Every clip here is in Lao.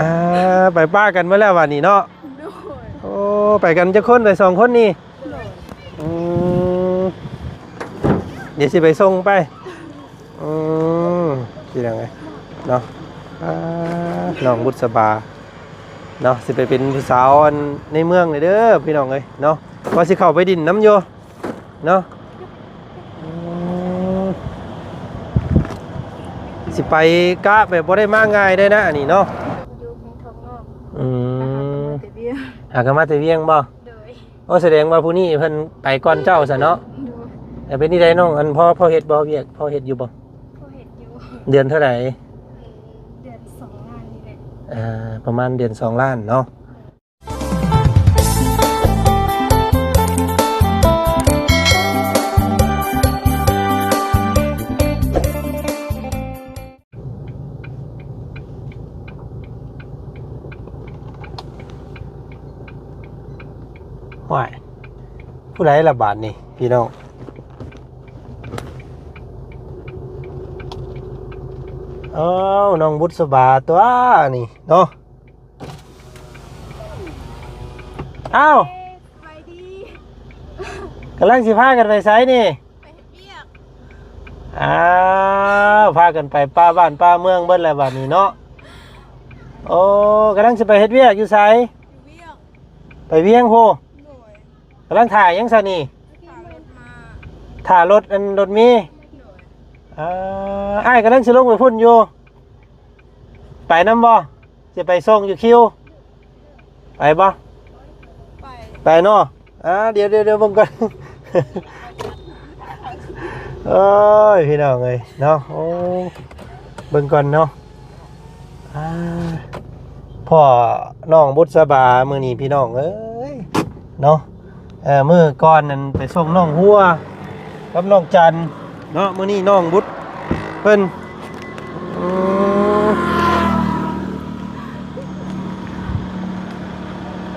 ອ່າ ໄປປະກັນເບິດແລ້ວບາດນີ້ເນາະ. ໂດຍ. ໂອ້ ໄປກັນຈັກຄົນ? ໄປສອງຄົນນີ້? ໂດຍ. ອືມ ດຽວຊິໄປສົ່ງໄປ. ອືມ ພີ່ນ້ອງເອີຍເນາະ. ອ່າ ນ້ອງບຸດສະບາເນາະ ຊິໄປເປັນຜູ້ສາວອັນໃນເມືອງເລີຍເດີ ພີ່ນ້ອງເອີຍເນາະ. ວ່າຊິເຂົ້າໄປດິນນຳຢູ່ເນາະ. ອືມ ຊິໄປກະແບບບໍ່ໄດ້ມາງ່າຍໄດ້ນະ ອັນນີ້ເນາະ. ຢູ່ເມືອງທອງນອກ. ອືມ ຫາກໍມາແຕ່ວຽງ. ຫາກໍມາແຕ່ວຽງບໍ່? ໂດຍ. ໂອ້ ສະແດງວ່າຜູ້ນີ້ເພິ່ນໄປກ່ອນເຈົ້າຊັ້ນເນາະ. ໂດຍ. ແລ້ວເປັນຈັ່ງໃດນ້ອງ ອັນ ພໍ ພໍເຮັດບໍ່ວຽກ? ພໍເຮັດຢູ່ບໍ່? ພໍເຮັດຢູ່. ເດືອນເທົ່າໃດ? ເດືອນສອງລ້ານນີ້ແຫຼະ. ອ່າ ປະມານເດືອນສອງລ້ານເນາະ. ໂອ້ຍ ຜູ້ໃດລະບາດນີ້ພີ່ນ້ອງ. ເອົາ ນ້ອງບຸດສະບາຕົວນີ້ເນາະ. ອ້າວ ສະບາຍດີ. ກຳລັງຊິພາກັນໄປໃສນີ້? ໄປເຮັດວຽກ. ອ້າວ ພາກັນໄປປ່າບ້ານປ່າເມືອງເບິດແລ້ວບາດນີ້ເນາະ. ໂອ້ ກຳລັງຊິໄປເຮັດວຽກຢູ່ໃສ? ຢູ່ວຽງ. ໄປວຽງພຸ້ນ. ໂດຍ. ກຳລັງຖ້າຫຍັງຊະນີ້? ຖ້າລົດມາ. ຖ້າລົດ ອັນ ລົດເມ? ໂດຍ. ອ່າ ອ້າຍກຳລັງຊິລົງໄປພຸ້ນຢູ່. ໄປນຳບໍ່? ຊິໄປສົ່ງຢູ່ຄິວ ໄປບໍ່? ໄປ. ໄປເນາະ. ອ່າ ດຽວ ດຽວ ດຽວເບິ່ງກ່ອນ. ໂອ້ຍ ພີ່ນ້ອງເອີຍເນາະ. ໂອ້ ເບິ່ງກ່ອນເນາະ. ອ່າ ພໍ້ນ້ອງບຸດສະບາມື້ນີ້ ພີ່ນ້ອງເອີຍເນາະ. ເອີ ມື້ກ່ອນນັ້ນໄປສົ່ງນ້ອງຫົວກັບນ້ອງຈັນເນາະ. ມື້ນີ້ນ້ອງບຸດເພິ່ນ ອືມ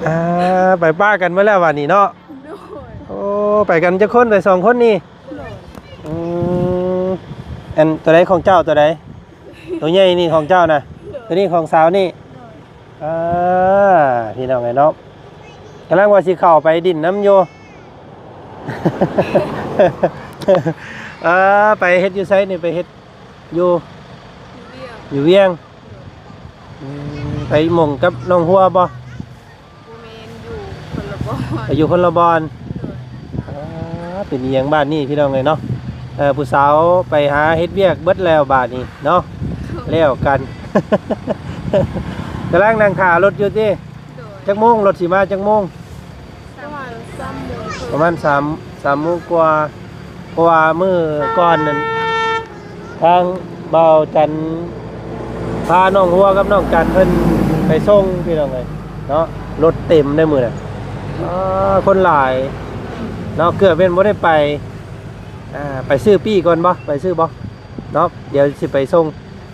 ອ່າ ໄປປະກັນເບິດແລ້ວບາດນີ້ເນາະ. ໂດຍ. ໂອ້ ໄປກັນຈັກຄົນ? ໄປສອງຄົນນີ້? ໂດຍ. ອືມ ອັນ ຕົວໃດຂອງເຈົ້າ? ຕົວໃດ? ຕົວໃຫຍ່ນີ້ຂອງເຈົ້ານະ? ໂດຍ. ຕົວນີ້ຂອງສາວນີ້? ໂດຍ. ອ່າ ພີ່ນ້ອງເອີຍເນາະ ກຳລັງວ່າຊິເຂົ້າໄປດິນນຳຢູ່. ອ່າ ໄປເຮັດຢູ່ໃສນີ້? ໄປເຮັດຢູ່ ຢູ່ວຽງ. ຢູ່ວຽງ. ໂດຍ. ອືມ ໄປໝົງກັບນ້ອງຫົວບໍ່? ບໍ່ແມ່ນ ຢູ່ຄົນລະບ່ອນ. ໄປຢູ່ຄົນລະບ່ອນ. ໂດຍ. ອ່າ ເປັນອີ່ຫຍັງບາດນີ້ ພີ່ນ້ອງເອີຍເນາະ. ເອີ ຜູ້ສາວໄປຫາເຮັດວຽກເບິດແລ້ວບາດນີ້ເນາະ. ໂດຍ. ແລ້ວກັນ ກຳລັງນັ່ງຖ້າລົດຢູ່ຕິ? ໂດຍ. ຈັກໂມງ? ລົດຊິມາຈັກໂມງ? ປະມານສາມໂມງ. ປະມານສາມ ສາມໂມງກວ່າ. ເພາະວ່າມື້ກ່ອນນັ້ນ ທາງບ່າວຈັນພານ້ອງຫົວກັບນ້ອງຈັນເພິ່ນໄປສົ່ງ ພີ່ນ້ອງເອີຍເນາະ. ລົດເຕັມໃນມື້ນັ້ນ. ອ່າ ຄົນຫຼາຍເນາະ ເກືອບແມ່ນບໍ່ໄດ້ໄປ. ອ່າ ໄປຊື້ປີ້ກ່ອນບໍ່? ໄປຊື້ບໍ່ເນາະ? ດຽວຊິໄປສົ່ງ.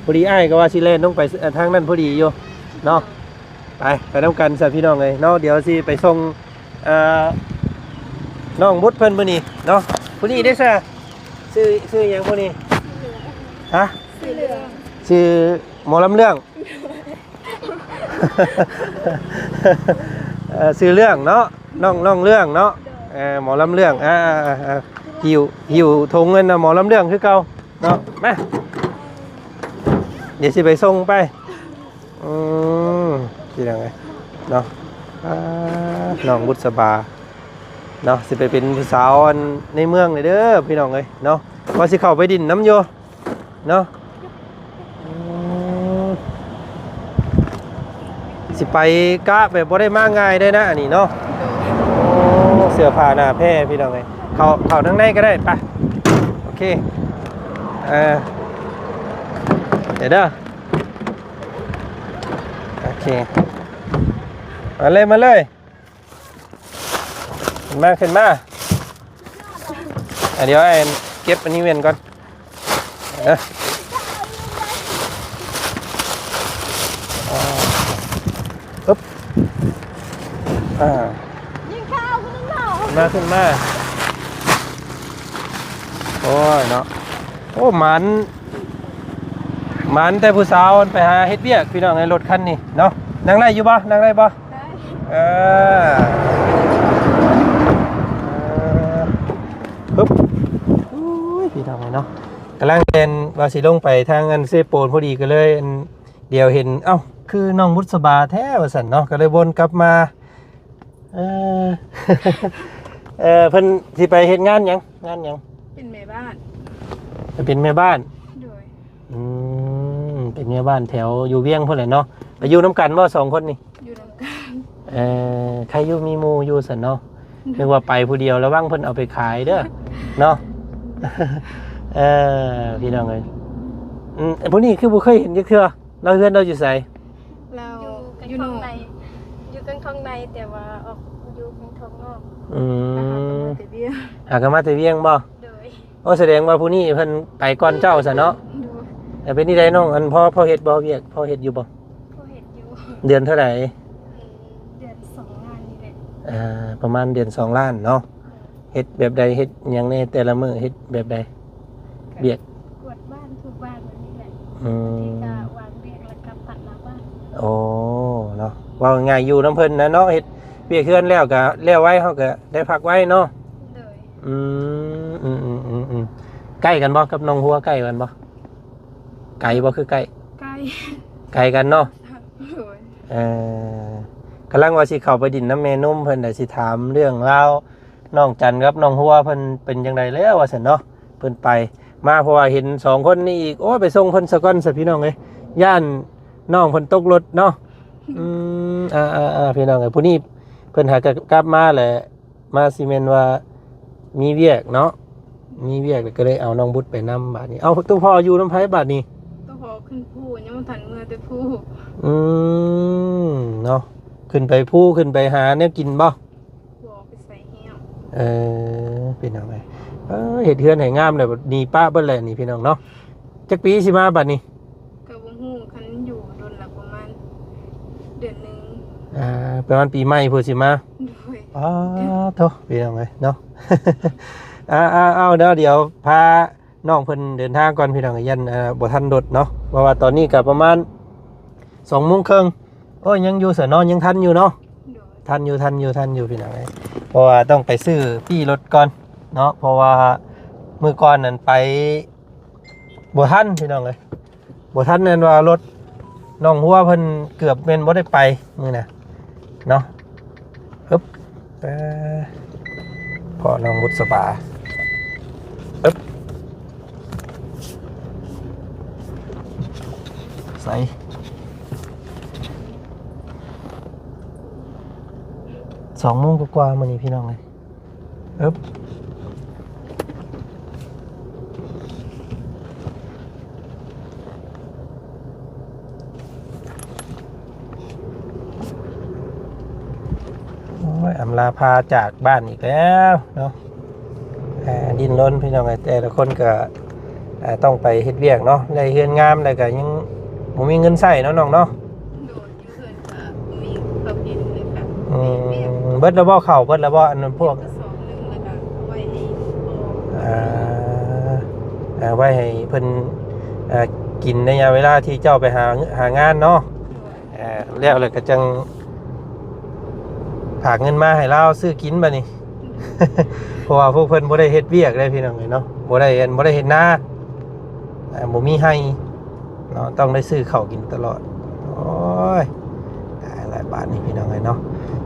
ພໍດີອ້າຍກໍວ່າຊິແລ່ນລົງໄປ ເອີ ທາງນັ້ນພໍດີຢູ່ເນາະ. ໄປ ໄປນຳກັນຊະ ພີ່ນ້ອງເອີຍເນາະ. ດຽວຊິໄປສົ່ງ ເອີ ນ້ອງບຸດເພິ່ນມື້ນີ້ເນາະ. ຜູ້ນີ້ເດ້ຊະ? ຊື່ ຊື່ຫຍັງຜູ້ນີ້? ຮະ? ຊື່ເລື່ອງ. ຊື່ໝໍລຳເລື່ອງ. ເອີ ຊື່ເລື່ອງເນາະ. ນ້ອງ ນ້ອງເລື່ອງເນາະ. ໂດຍ. ເອີ ໝໍລຳເລື່ອງ. ອ່າ ອ່າ ອ່າ ຫິ້ວ ຫິ້ວຖົງເງິນນະ ໝໍລຳເລື່ອງຄືເກົ່າເນາະ. ມາ ດຽວຊິໄປສົ່ງໄປ. ອືມ ພີ່ນ້ອງເອີຍເນາະ. ອ່າ ນ້ອງບຸດສະບາເນາະ ຊິໄປເປັນຜູ້ສາວອັນໃນເມືອງນີ້ເດີ ພີ່ນ້ອງເອີຍເນາະ. ວ່າຊິເຂົ້າໄປດິນນຳຢູ່ເນາະ. ອືມ ຊິໄປກະແບບບໍ່ໄດ້ມາງ່າຍໄດ້ນະ ອັນນີ້ເນາະ. ໂດຍ. ໂອ້ ເສື້ອຜ້າໜ້າແພ ພີ່ນ້ອງເອີຍ. ເຂົ້າ ເຂົ້າທາງໃນກໍໄດ້ ໄປ. ໂອເຄ ເອີ ດຽວເດີ. ໂອເຄ ມາເລີຍ ມາເລີຍ ຂຶ້ນມາ ຂຶ້ນມາ. ອ່ະ ດຽວອ້າຍເກັບອັນນີ້ເວັ້ນກ່ອນ. ເອີ ອຶບ ອ່າ ຍິງຂ້າວຜູ້ໜຶ່ງເນາະ. ມາ ຂຶ້ນມາ. ໂອ້ຍເນາະ ໂອ້ ໝານ ມານແຕ່ຜູ້ສາວໄປຫາເຮັດວຽກ ພີ່ນ້ອງເອີຍ ລົດຄັນນີ້ເນາະ. ນັ່ງໄດ້ຢູ່ບໍ່? ນັ່ງໄດ້ບໍ່? ໄດ້ ເອີ ເອີ ປຶບ. ໂອ້ຍ ພີ່ນ້ອງເອີຍເນາະ ກຳລັງແລ່ນວ່າຊິລົງໄປທາງອັນເຊໂປນພໍດີ ກໍເລີຍອັນ ດຽວເຫັນ ເອົ້າ ຄືນ້ອງບຸດສະບາແທ້ວ່າຊັ້ນເນາະ ກໍເລີຍວົນກັບມາ. ເອີ ເອີ ເພິ່ນຊິໄປເຮັດງານຫຍັງ? ງານຫຍັງ? ເປັນແມ່ບ້ານ. ເປັນແມ່ບ້ານ? ໂດຍ. ອືມ ເປັນແມ່ບ້ານແຖວຢູ່ວຽງພຸ້ນແຫຼະເນາະ. ໄປຢູ່ນຳກັນບໍ່ສອງຄົນນີ້? ຢູ່ນຳກັນ. ເອີ ໃຄຢູ່ມີໝູ່ຢູ່ຊັ້ນເນາະ. ໂດຍ. ນຶກວ່າໄປຜູ້ດຽວ ລະວັງເພິ່ນເອົາໄປຂາຍເດີ້ເນາະ. ເອີ ພີ່ນ້ອງເອີຍ ອືມ ຜູ້ນີ້ຄືບໍ່ເຄີຍເຫັນຈັກເທື່ອ. ລາວ ເຮືອນລາວຢູ່ໃສ? ລາວຢູ່ ຢູ່ ຂ້າງໃນ ຢູ່ຂ້າງ ຂ້າງໃນ ແຕ່ວ່າອອກ ຢູ່ຂ້າງນອກ. ອືມ ຫາກໍມາແຕ່ວຽງ. ຫາກໍມາແຕ່ວຽງບໍ່? ໂດຍ. ໂອ້ ສະແດງວ່າຜູ້ນີ້ເພິ່ນໄປກ່ອນເຈົ້າຊັ້ນເນາະ. ໂດຍ. ແລ້ວເປັນຈັ່ງໃດນ້ອງ ອັນ ພໍ ພໍເຮັດບໍ່ວຽກ? ພໍເຮັດຢູ່ບໍ່? ພໍເຮັດຢູ່. ເດືອນເທົ່າໃດ? ເດືອນສອງລ້ານນີ້ແຫຼະ. ອ່າ ປະມານເດືອນສອງລ້ານເນາະ. ເຮັດແບບໃດ ເຮັດຫຍັງແດ່ແຕ່ລະມື້ ເຮັດແບບໃດ ວຽກ? ກວາດບ້ານ ຖູບ້ານແບບນີ້ແຫຼະ. ອືມ ບາງທີກໍວາງວຽກແລ້ວກໍປັດໜ້າບ້ານ. ໂອ້ ເນາະ ເວົ້າງ່າຍໆ ຢູ່ນຳເພິ່ນນະເນາະ ເຮັດວຽກເຮືອນແລ້ວກໍແລ້ວໄວ ເຮົາກໍໄດ້ພັກໄວເນາະ. ໂດຍ. ອືມ ອືມໆ ໃກ້ກັນບໍ່ກັບໜອງຫົວ? ໃກ້ກັນບໍ່? ໄກບໍ່? ຄືໃກ້? ໃກ້ ໃກ້ກັນເນາະ. ໂດຍ. ເອີ ກຳລັງວ່າຊິເຂົ້າໄປດິນນຳແມ່ນົມເພິ່ນ ແລ້ວຊິຖາມເລື່ອງລາວ ນ້ອງຈັນກັບນ້ອງຫົວເພິ່ນເປັນຈັ່ງໃດແລ້ວວ່າຊັ້ນເນາະ. ເພິ່ນໄປມາ ເພາະວ່າເຫັນສອງຄົນນີ້ອີກ ໂອ້ຍ ໄປສົ່ງເພິ່ນສາກ່ອນຊະ ພີ່ນ້ອງເອີຍ ຢ້ານນ້ອງເພິ່ນຕົກລົດເນາະ. ອືມ ອ່າໆໆ ພີ່ນ້ອງເອີຍ ຜູ້ນີ້ເພິ່ນຫາກໍກັບມາແຫຼະ ມາຊິແມ່ນວ່າມີວຽກເນາະ ມີວຽກ ແລ້ວກໍເລີຍເອົານ້ອງບຸດໄປນຳບາດນີ້. ເອົາ ຕົວພໍ່ຢູ່ນຳໃຜບາດນີ້? ຕົວພໍ່ຂຶ້ນພູ ຍັງບໍ່ທັນເມືອແຕ່ພູ. ອືມ ເນາະ ຂຶ້ນໄປພູ ຂຶ້ນໄປຫາແນວກິນບໍ່? ບໍ່ ໄປໃສ່ແຫ້ວ. ເອີ ເປັນຫຍັງໄງ? ເອີ ເຮັດເຮືອນໃຫ້ງາມແລ້ວ ໜີປະເບິດແຫຼະນີ້ ພີ່ນ້ອງເນາະ. ຈັກປີຊິມາບາດນີ້? ກໍບໍ່ຮູ້ ຄັນຢູ່ດົນລະປະມານເດືອນໜຶ່ງ. ອ່າ ປະມານປີໃໝ່ພຸ້ນຊິມາ. ໂດຍ. ອໍ ໂທ້ ພີ່ນ້ອງເອີຍເນາະ. ອ່າ ເອົາ ເອົາ ດຽວ ດຽວພານ້ອງເພິ່ນເດີນທາງກ່ອນ ພີ່ນ້ອງ ຢ້ານ ເອີ ບໍ່ທັນລົດເນາະ ເພາະວ່າຕອນນີ້ກໍປະມານສອງໂມງເຄິ່ງ. ໂອ້ຍ ຍັງຢູ່ຊະເນາະ ຍັງທັນຢູ່ເນາະ. ໂດຍ. ທັນຢູ່ ທັນຢູ່ ທັນຢູ່ ພີ່ນ້ອງເອີຍ ເພາະວ່າຕ້ອງໄປຊື້ປີ້ລົດກ່ອນເນາະ ເພາະວ່າມື້ກ່ອນນັ້ນໄປ ບໍ່ທັນ ພີ່ນ້ອງເອີຍ ບໍ່ທັນ ແມ່ນວ່າລົດນ້ອງຫົວເພິ່ນເກືອບແມ່ນບໍ່ໄດ້ໄປມື້ນະເນາະ. ອຶບ ເອີ ພໍ່ນ້ອງບຸດສະບາ ອຶບ ໃສ ສອງໂມງກວ່າໆ ມື້ນີ້ ພີ່ນ້ອງເອີຍ. ອຶບ ໂອ້ຍ ອຳລາພາຈາກບ້ານອີກແລ້ວເນາະ. ເອີ ດິ້ນລົນ ພີ່ນ້ອງເອີຍ ແຕ່ລະຄົນກໍ ເອີ ຕ້ອງໄປເຮັດວຽກເນາະ ໄດ້ເຮືອນງາມແລ້ວກໍຍັງບໍ່ມີເງິນໃຊ້ເນາະ ນ້ອງເນາະ. ໂດຍ. ເຮືອນກໍມີເຂົ້າກິນເລີຍຄ່ະ. ອືມ ເບິດແລ້ວບໍ່ເຂົ້າ? ເບິດແລ້ວບໍ່? ອັນນັ້ນພວກ ກະສອບໜຶ່ງ ແລ້ວກໍເອົາໄວ້ໃຫ້ພໍ່ ອ່າ ເອົາໄວ້ໃຫ້ເພິ່ນ ເອີ ກິນໃນໄລຍະເວລາທີ່ເຈົ້າໄປຫາ ຫາງານເນາະ. ໂດຍ. ເອີ ແລ້ວ ແລ້ວກໍຈັ່ງຝາກເງິນມາໃຫ້ລາວຊື້ກິນບາດນີ້ ເພາະວ່າພວກເພິ່ນບໍ່ໄດ້ເຮັດວຽກເດ້ ພີ່ນ້ອງເອີຍເນາະ ບໍ່ໄດ້ ອັນ ບໍ່ໄດ້ເຮັດນາ ອ່າ ບໍ່ມີໄຮ່ເນາະ ຕ້ອງໄດ້ຊື້ເຂົ້າກິນຕະຫຼອດ. ໂອ້ຍ ຕາຍລະບາດນີ້ ພີ່ນ້ອງເອີຍເນາະ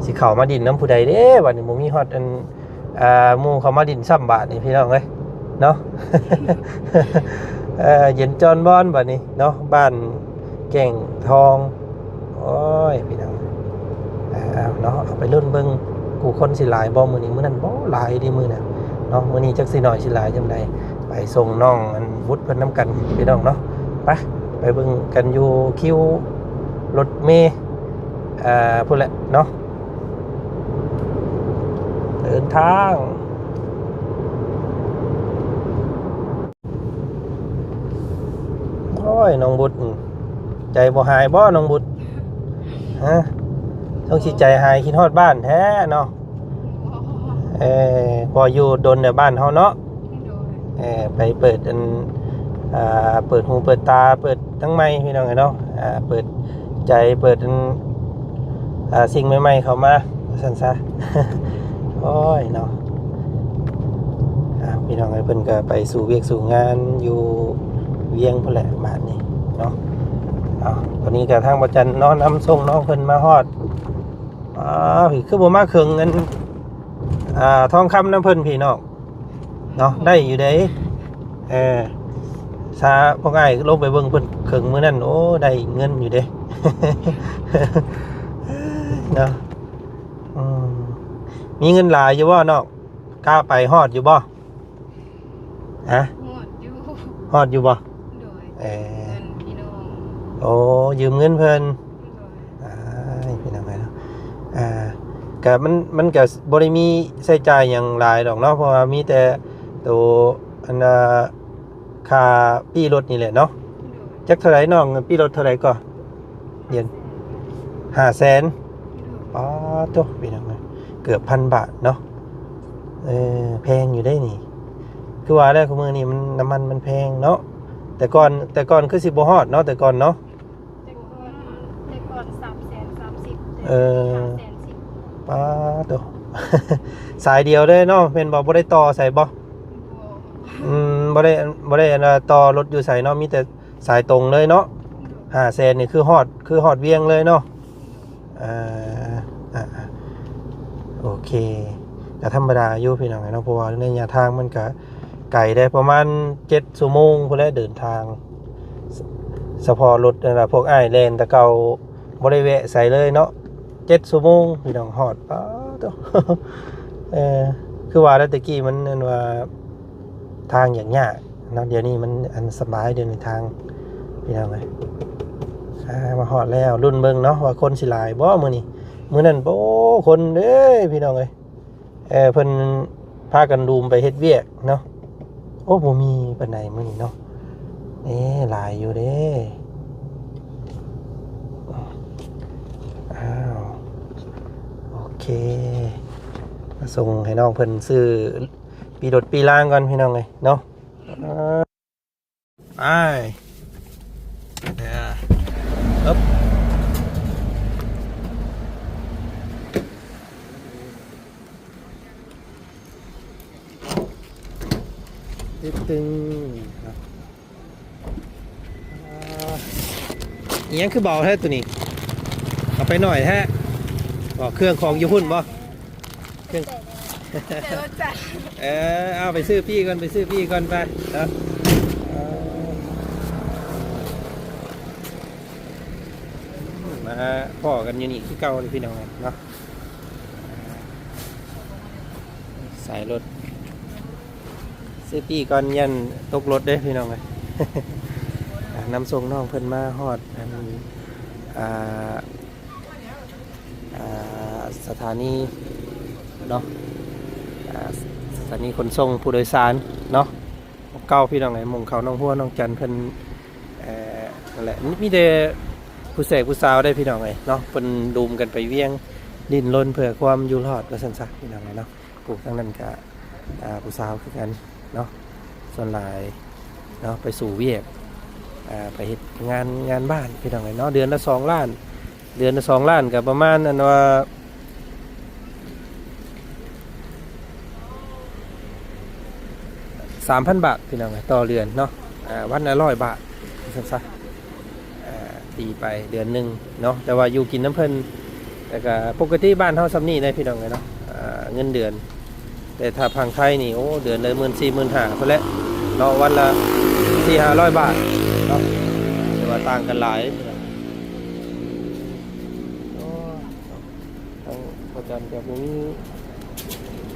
ຊິເຂົ້າມາດິນນຳຜູ້ໃດເດ້ບາດນີ້ ບໍ່ມີຮອດອັນ ອ່າ ໝູ່ເຂົ້າມາດິນຊ້ຳບາດນີ້ ພີ່ນ້ອງເອີຍເນາະ. ເອີ ເຢັນຈອນບອນບາດນີ້ເນາະ ບ້ານແກ້ງທອງ. ໂອ້ຍ ພີ່ນ້ອງ ເອົາເນາະ ເອົາໄປລຸ້ນເບິ່ງ ຜູ້ຄົນຊິຫຼາຍບໍ່ມື້ນີ້? ມື້ນັ້ນບໍ່ຫຼາຍເດ້ມື້ນັ້ນເນາະ ມື້ນີ້ຈັກຊິໜ້ອຍຊິຫຼາຍຈັ່ງໃດ. ໄປສົ່ງນ້ອງອັນບຸດເພິ່ນນຳກັນ ພີ່ນ້ອງເນາະ. ໄປ ໄປເບິ່ງກັນຢູ່ຄິວລົດເມ ອ່າ ພຸ້ນແຫຼະເນາະ ເດີນທາງ. ໂອ້ຍ ນ້ອງບຸດ ໃຈບໍ່ຫາຍບໍ່ນ້ອງບຸດ? ຮະ ຕ້ອງຊິໃຈຫາຍຄິດຮອດບ້ານແທ້ເນາະ. ເອີ ພໍຢູ່ດົນແລ້ວບ້ານເຮົາເນາະ. ໂດຍ. ເອີ ໄປເປີດອັນ ອ່າ ເປີດຫູເປີດຕາ ເປີດທັງໃໝ່ພີ່ນ້ອງເອີຍເນາະ ອ່າ ເປີດໃຈ ເປີດອັນ ອ່າ ສິ່ງໃໝ່ໆເຂົ້າມາ ວ່າຊັ້ນຊະ. ໂອ້ຍເນາະ ອ່າ ພີ່ນ້ອງເອີຍ ເພິ່ນກໍໄປສູ່ວຽກສູ່ງານຢູ່ວຽງພຸ້ນແຫຼະບາດນີ້ເນາະ. ເອົາ ຕອນນີ້ກໍທາງບໍ່ຈັນເນາະ ນຳສົ່ງນ້ອງເພິ່ນມາຮອດ. ອ້າວ ຄືບໍ່ມາເຄິ່ງອັນ ອ່າ ທອງຄຳນຳເພິ່ນພີ່ນ້ອງເນາະ ໄດ້ຢູ່ເດ້. ເອີ ຊາ ພວກອ້າຍລົງໄປເບິ່ງເພິ່ນເຄິ່ງມື້ນັ້ນ ໂອ້ ໄດ້ເງິນຢູ່ເດ້ ເນາະ. ອືມ ມີເງິນຫຼາຍຢູ່ບໍ່ນ້ອງ? ກະໄປຮອດຢູ່ບໍ່? ຮະ? ຮອດຢູ່ ຮອດຢູ່ບໍ່? ໂດຍ ເອີ ເງິນພີ່ນ້ອງ ໂອ້ ຢືມເງິນເພິ່ນ ໂດຍ ອ້າຍ ພີ່ນ້ອງເອີຍເນາະ ອ່າ ກະມັນ ມັນກະບໍ່ໄດ້ມີໃຊ້ຈ່າຍຫຍັງຫຼາຍດອກເນາະ ເພາະວ່າມີແຕ່ໂຕ ອັນ ອ່າ ຄ່າປີ້ລົດນີ້ແຫຼະເນາະ. ໂດຍ ຈັກເທົ່າໃດນ້ອງ? ປີ້ລົດເທົ່າໃດກໍ? ດຽວ ຫ້າແສນ ໂດຍ ປາໂທ້ ພີ່ນ້ອງເອີຍ ເກືອບພັນບາດເນາະ. ເອີ ແພງຢູ່ເດ້ນີ້ ຄືວ່າແຫຼະ ຄຸມື້ນີ້ມັນ ນ້ຳມັນມັນແພງເນາະ. ແຕ່ກ່ອນ ແຕ່ກ່ອນຄືຊິບໍ່ຮອດເນາະ ແຕ່ກ່ອນເນາະ ແຕ່ກ່ອນ ແຕ່ກ່ອນສາມແສນສາມສິບ ເອີ ຫ້າແສນສິບ ປາໂທ້ ສາຍດຽວເດ້ເນາະ ແມ່ນບໍ່? ບໍ່ໄດ້ຕໍ່ໃສບໍ່? ບໍ່ ອືມ ບໍ່ໄດ້ ບໍ່ໄດ້ອັນວ່າຕໍ່ລົດຢູ່ໃສເນາະ ມີແຕ່ສາຍຕົງເລີຍເນາະ. ໂດຍ ຫ້າແສນນີ້ຄືຮອດ ຄືຮອດວຽງເລີຍເນາະ. ເອີ ອ່າ ໂອເຄ ກະທຳມະດາຢູ່ພີ່ນ້ອງເນາະ ເພາະວ່າໄລຍະທາງມັນກະໄກໄດ໋ ປະມານເຈັດຊົ່ວໂມງພຸ້ນແຫຼະເດີນທາງ. ສະ ສະເພາະລົດນັ້ນລະ ພວກອ້າຍແລ່ນແຕ່ເກົ່າບໍ່ໄດ້ແວະໃສເລີຍເນາະ ເຈັດຊົ່ວໂມງພີ່ນ້ອງຮອດ. ປາໂທ້ ເອີ ຄືວ່າແລ້ວ ແຕ່ກີ້ມັນ ອັນວ່າ ທາງຫຍັງຍາກເນາະ ດຽວນີ້ມັນອັນສະບາຍ ດຽວນີ້ທາງ ພີ່ນ້ອງເອີຍ. ອ່າ ມາຮອດແລ້ວ ລຸ້ນເບິ່ງເນາະວ່າຄົນຊິຫຼາຍບໍ່ມື້ນີ້. ມື້ນັ້ນ ໂອ້ ຄົນເດ້ ພີ່ນ້ອງເອີຍ ເອີ ເພິ່ນພາກັນດຸ່ມໄປເຮັດວຽກເນາະ. ໂອ້ ບໍ່ມີປານໃດມື້ນີ້ເນາະ ເອີ ຫຼາຍຢູ່ເດ້. ອ້າວ ໂອເຄ ມາສົ່ງໃຫ້ນ້ອງເພິ່ນຊື້ປີ້ລົດປີ້ລາງກ່ອນ ພີ່ນ້ອງເອີຍເນາະ. ໄປ ເອີ ເອີບ ຕຶງໆ ອ່າ ອີຫຍັງຄືເບົາແທ້ໂຕນີ້? ເອົາໄປໜ້ອຍແທ້. ບໍ່ ເຄື່ອງຂອງຢູ່ພຸ້ນບໍ່? ເຄື່ອງ ເອີ ເອົາໄປຊື້ປີ້ກ່ອນ ໄປຊື້ປີ້ກ່ອນ ໄປເນາະ. ເອີ ມາພໍ້ກັນຢູ່ນີ້ຄືເກົ່າເດ້ ພີ່ນ້ອງເນາະ. ສາຍລົດ ຊື້ປີ້ກ່ອນ ຢ້ານຕົກລົດເດ້ ພີ່ນ້ອງເອີຍ. ອ່າ ນຳສົ່ງນ້ອງເພິ່ນມາຮອດອັນ ອ່າ ອ່າ ສະຖານີເນາະ ອ່າ ສະຖານີຂົນສົ່ງຜູ້ໂດຍສານເນາະ ໝ່ອງເກົ່າ ພີ່ນ້ອງເອີຍ ໝ່ອງເຂົ້າໜອງຫົວໜອງຈັນເພິ່ນ. ເອີ ນັ້ນແຫຼະ ມີແຕ່ຜູ້ແສກຜູ້ສາວໄດ໋ ພີ່ນ້ອງເອີຍເນາະ ເພິ່ນດຸ່ມກັນໄປວຽງ ດີ້ນລົນເພື່ອຄວາມຢູ່ລອດ ວ່າຊັ້ນຊະ ພີ່ນ້ອງເອີຍເນາະ. ຜູ້ທາງນັ້ນກະ ອ່າ ຜູ້ສາວຄືກັນເນາະ ສ່ວນຫຼາຍເນາະ ໄປສູ່ວຽກ ອ່າ ໄປເຮັດງານ ງານບ້ານ ພີ່ນ້ອງເອີຍເນາະ. ເດືອນລະສອງລ້ານ ເດືອນລະສອງລ້ານ ກະປະມານ ອັນວ່າ ສາມພັນບາດ ພີ່ນ້ອງເອີຍ ຕໍ່ເດືອນເນາະ ອ່າ ວັນລະຮ້ອຍບາດ ວ່າຊັ້ນຊະ ອ່າ ຕີໄປເດືອນໜຶ່ງເນາະ ແຕ່ວ່າຢູ່ກິນນຳເພິ່ນ ແລ້ວກະປົກກະຕິບ້ານເຮົາຊ່ຳນີ້ໄດ໋ ພີ່ນ້ອງເອີຍເນາະ ອ່າ ເງິນເດືອນ. ແຕ່ຖ້າຝັ່ງໄທນີ້ ໂອ້ ເດືອນລະໝື່ນສີ່ ໝື່ນຫ້າພຸ້ນແຫຼະເນາະ ວັນລະສີ່ຫ້າຮ້ອຍບາດເນາະ ແຕ່ວ່າຕ່າງກັນຫຼາຍ. ໂອ້ ທາງພະຈັນກະບໍ່ມີ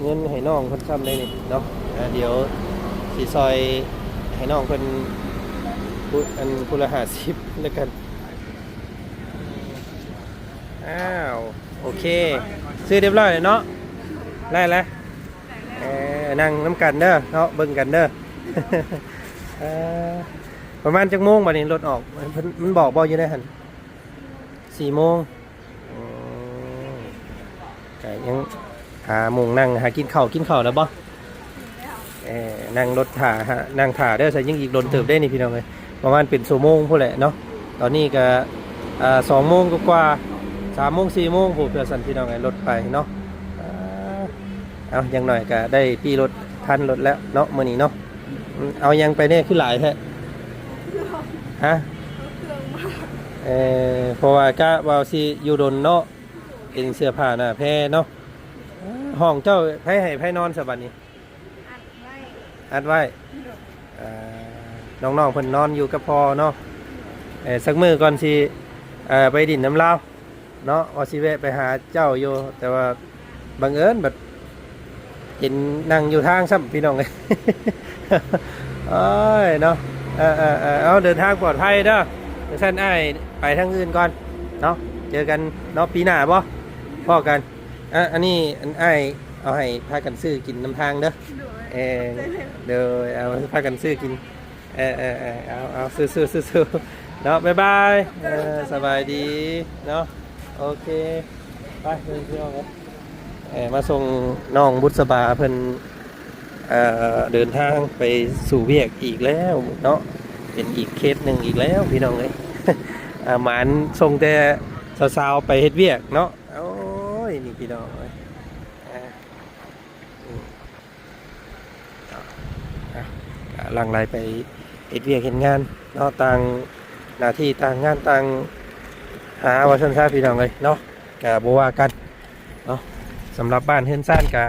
ເງິນໃຫ້ນ້ອງເພິ່ນຊ້ຳໃດນີ້ເນາະ. ອ່າ ດຽວຊິຊ່ອຍໃຫ້ນ້ອງເພິ່ນ ຜູ້ ອັນ ຜູ້ລະຫ້າສິບແລ້ວກັນ. ອ້າວ ໂອເຄ ຊື້ຮຽບຮ້ອຍແລ້ວເນາະ ໄດ້ແລ້ວ. ເອີ ນັ່ງນຳກັນເດີເນາະ ເບິ່ງກັນເດີ. ເອີ ປະມານຈັກໂມງບາດນີ້ລົດອອກ? ເພິ່ນ ມັນບອກບໍ່ຢູ່ໃນຫັ້ນ? ສີ່ໂມງ. ອືມ ກະຍັງຫາໝ່ອງນັ່ງ ຫາກິນເຂົ້າ ກິນເຂົ້າແລ້ວບໍ່? ເອີ ນັ່ງລົດຖ້າ ນັ່ງຖ້າເດີ ໃສ່ຍັງອີກດົນເຕີບເດ້ນີ້ພີ່ນ້ອງເອີຍ ປະມານເປັນຊົ່ວໂມງພຸ້ນແຫຼະເນາະ. ຕອນນີ້ກະ ອ່າ ສອງໂມງກວ່າໆ ສາມໂມງ ສີ່ໂມງພຸ້ນ ເພື່ອຊັ້ນພີ່ນ້ອງເອີຍ ລົດໄປເນາະ. ອ່າ ເອົາ ຢ່າງໜ້ອຍກະໄດ້ປີ້ລົດ ທັນລົດແລ້ວເນາະ ມື້ນີ້ເນາະ. ອືມ ເອົາຫຍັງໄປແດ່ ຄືຫຼາຍແທ້? ຮະ? ເອີ ເພາະວ່າກະວ່າຊິຢູ່ດົນເນາະ ເປັນເສື້ອຜ້າໜ້າແພເນາະ. ຫ້ອງເຈົ້າໃຜໃຫ້ໃຜນອນຊະບັດນີ້? ອັດໄວ້ ອັດໄວ້. ເອີ ນ້ອງໆເພິ່ນນອນຢູ່ກັບພໍ່ເນາະ. ເອີ ສັກມື້ກ່ອນຊິ ເອີ ໄປດິນນຳລາວເນາະ ວ່າຊິແວະໄປຫາເຈົ້າຢູ່ ແຕ່ວ່າບັງເອີນບັດເຫັນນັ່ງຢູ່ທາງຊ້ຳ ພີ່ນ້ອງເອີຍ. ໂອ້ຍເນາະ ເອີໆໆ ເອົາ ເດີນທາງປອດໄພເດີ. ຈັ່ງຊັ້ນອ້າຍໄປທາງອື່ນກ່ອນເນາະ ເຈີກັນເນາະ ປີໜ້າບໍ ພໍ້ກັນ. ອ່ະ ອັນນີ້ ອັນອ້າຍເອົາໃຫ້ພາກັນຊື້ກິນນຳທາງເດີ. ໂດຍ ເອີ ຂອບໃຈຫຼາຍໆ. ໂດຍ ເອົາພາກັນຊື້ກິນ. ເອີໆໆ ເອົາໆ ສູ້ໆ ສູ້ໆເນາະ ບາຍບາຍ. ເອີ ສະບາຍດີເນາະ ໂອເຄ ໄປເດີນ ພີ່ນ້ອງເອີຍ. ເອີ ມາສົ່ງນ້ອງບຸດສະບາເພິ່ນ ເອີ ເດີນທາງໄປສູ່ວຽກອີກແລ້ວເນາະ ເປັນອີກເຄສໜຶ່ງອີກແລ້ວ ພີ່ນ້ອງເອີຍ. ອ່າ ໝານສົ່ງແຕ່ສາວໆໄປເຮັດວຽກເນາະ. ໂອ້ຍ ນີ້ພີ່ນ້ອງເອີຍ ອ່າ ນີ້ ເນາະ ກະຫຼັ່ງໄຫຼໄປເຮັດວຽກເຮັດງານເນາະ ຕ່າງໜ້າທີ່ຕ່າງງານຕ່າງຫາ ວ່າຊັ້ນຊະ ພີ່ນ້ອງເອີຍເນາະ. ກະບໍ່ວ່າກັນເນາະ ສຳລັບບ້ານເຮືອນຊານກະ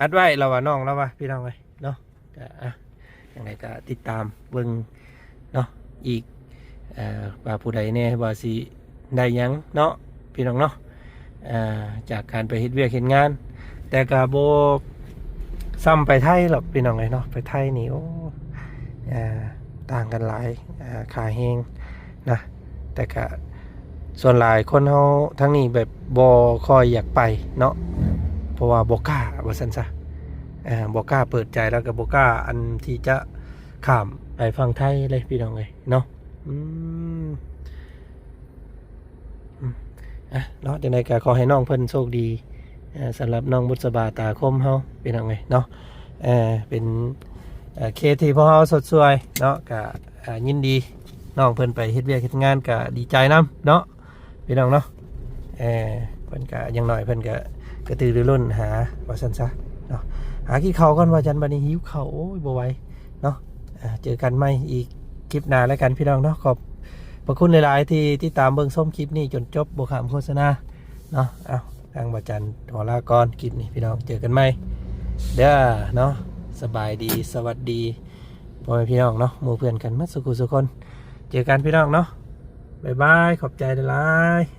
ອັດໄວ້ ລາວວ່າ ນ້ອງລາວວ່າ ພີ່ນ້ອງເອີຍເນາະ. ກະ ອ່ະ ຈັ່ງໃດກະຕິດຕາມເບິ່ງເນາະ ອີກ ເອີ່ ວ່າຜູ້ໃດແດ່ວ່າຊິໄດ້ຫຍັງເນາະ ພີ່ນ້ອງເນາະ. ເອີ ຈາກການໄປເຮັດວຽກເຮັດງານ ແຕ່ກະບໍ່ຊ່ຳໄປໄທດອກ ພີ່ນ້ອງເອີຍເນາະ. ໄປໄທນີ້ ໂອ້ ເອີ ຕ່າງກັນຫຼາຍ ເອີ ຄ່າແຮງນະ. ແຕ່ກະສ່ວນຫຼາຍຄົນເຮົາທາງນີ້ແບບບໍ່ຄ່ອຍຢາກໄປເນາະ ເພາະວ່າບໍ່ກ້າ ວ່າຊັ້ນຊະ. ເອີ ບໍ່ກ້າເປີດໃຈ ແລ້ວກໍບໍ່ກ້າອັນທີ່ຈະຂ້າມໄປຝັ່ງໄທເລີຍ ພີ່ນ້ອງເອີຍເນາະ. ອືມ ອືມ ອ່ະ ເນາະ ຈັ່ງໃດກໍຂໍໃຫ້ນ້ອງເພິ່ນໂຊກດີ ເອີ ສຳລັບນ້ອງບຸດສະບາຕາຄົມເຮົາ ພີ່ນ້ອງເອີຍເນາະ. ເອີ ເປັນ ເອີ ເຄສທີ່ພວກເຮົາຊົດຊ່ວຍເນາະ ກໍ ອ່າ ຍິນດີ ນ້ອງເພິ່ນໄປເຮັດວຽກເຮັດງານກໍດີໃຈນຳເນາະ ພີ່ນ້ອງເນາະ. ເອີ ເພິ່ນກະ ຢ່າງໜ້ອຍເພິ່ນກະກະຕືລືລົ້ນຫາ ວ່າຊັ້ນຊະເນາະ. ຫາກິນເຂົ້າກ່ອນວ່າຈັ່ນ ບັດນີ້ຫິວເຂົ້າ ໂອ້ຍ ບໍ່ໄຫວເນາະ. ເຈີກັນໃໝ່ອີກຄລິບໜ້າແລ້ວກັນ ພີ່ນ້ອງເນາະ. ຂອບພະຄຸນຫຼາຍໆທີ່ຕິດຕາມເບິ່ງຊົມຄລິບນີ້ຈົນຈົບ ບໍ່ຂ້າມໂຄສະນາເນາະ. ເອົາ ທາງວ່າຈັນຂໍລາກ່ອນ ຄລິບນີ້ ພີ່ນ້ອງ ເຈີກັນໃໝ່ເດີເນາະ. ສະບາຍດີ ສະຫວັດດີ ພໍ່ແມ່ພີ່ນ້ອງເນາະ ໝູ່ເພື່ອນກັນໝົດສູ່ຜູ້ສູ່ຄົນ. ເຈີກັນ ພີ່ນ້ອງເນາະ ບາຍບາຍ ຂອບໃຈຫຼາຍໆ.